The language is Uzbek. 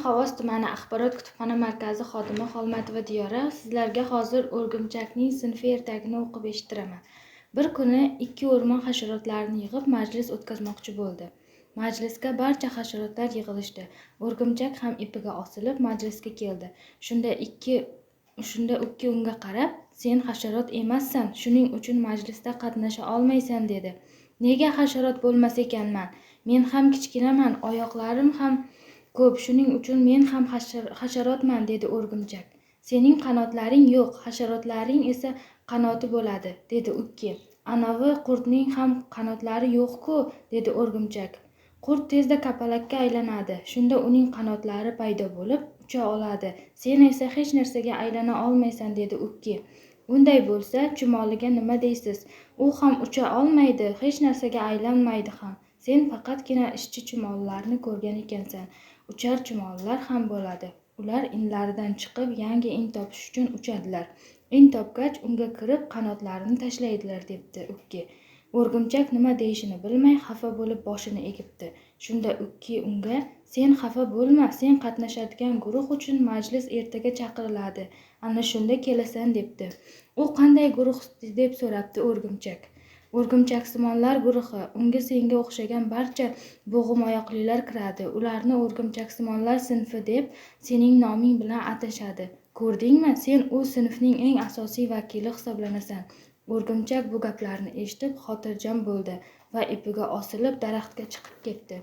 Xovos tumani axborot kutubxona markazi xodimi Xolmatova Diyora sizlarga hozir O'rgimchakning sinfi ertagini o'qib eshittiraman. Bir kuni ikki o'rmon hasharotlarini yig'ib majlis o'tkazmoqchi bo'ldi. Majlisga barcha hasharotlar yig'ilishdi. O'rgimchak ham ipiga osilib majlisga keldi. Shunda ukki unga qarab, "Sen hasharot emassan, shuning uchun majlisda qatnasha olmaysan", dedi. "Nega hasharot bo'lmas ekanman? Men ham kichkinaman, oyoqlarim ham ko'p, shuning uchun men ham hasharotman", dedi o'rgimchak. "Sening qanotlaring yo'q, hasharotlaring esa qanoti bo'ladi", dedi ukki. "Anavi qurtning ham qanotlari yo'q-ku", dedi o'rgimchak. "Qurt tezda kapalakka aylanadi, shunda uning qanotlari paydo bo'lib, ucha oladi. Sen esa hech narsaga aylana olmaysan", dedi ukki. "Unday bo'lsa, chumoliga nima deysiz? U ham ucha olmaydi, hech narsaga aylanmaydi ham. Sen faqatgina ishchi chumolilarni ko'rgan ekansan. Uchar chumolilar ham bo'ladi. Ular inlaridan chiqib, yangi in topish uchun uchadilar. In topgach, unga kirib qanotlarini tashlaydilar", debdi ukki. O'rgimchak nima deyishini bilmay, xafa bo'lib boshini egibdi. Shunda ukki unga: "Sen xafa bo'lma, sen qatnashadigan guruh uchun majlis ertaga chaqiriladi. Ana shunda kelasan", debdi. "U qanday guruh?" deb so'rabdi o'rgimchak. "O'rgimchaksimonlar guruhi. Unga senga o'xshagan barcha bo'g'imoyoqlilar kiradi. Ularni o'rgimchaksimonlar sinfi deb sening noming bilan atashadi. Ko'rdingmi, sen u sinfning eng asosiy vakili hisoblanasan". O'rgimchak bu gaplarni eshitib xotirjam bo'ldi va ipiga osilib daraxtga chiqib ketdi.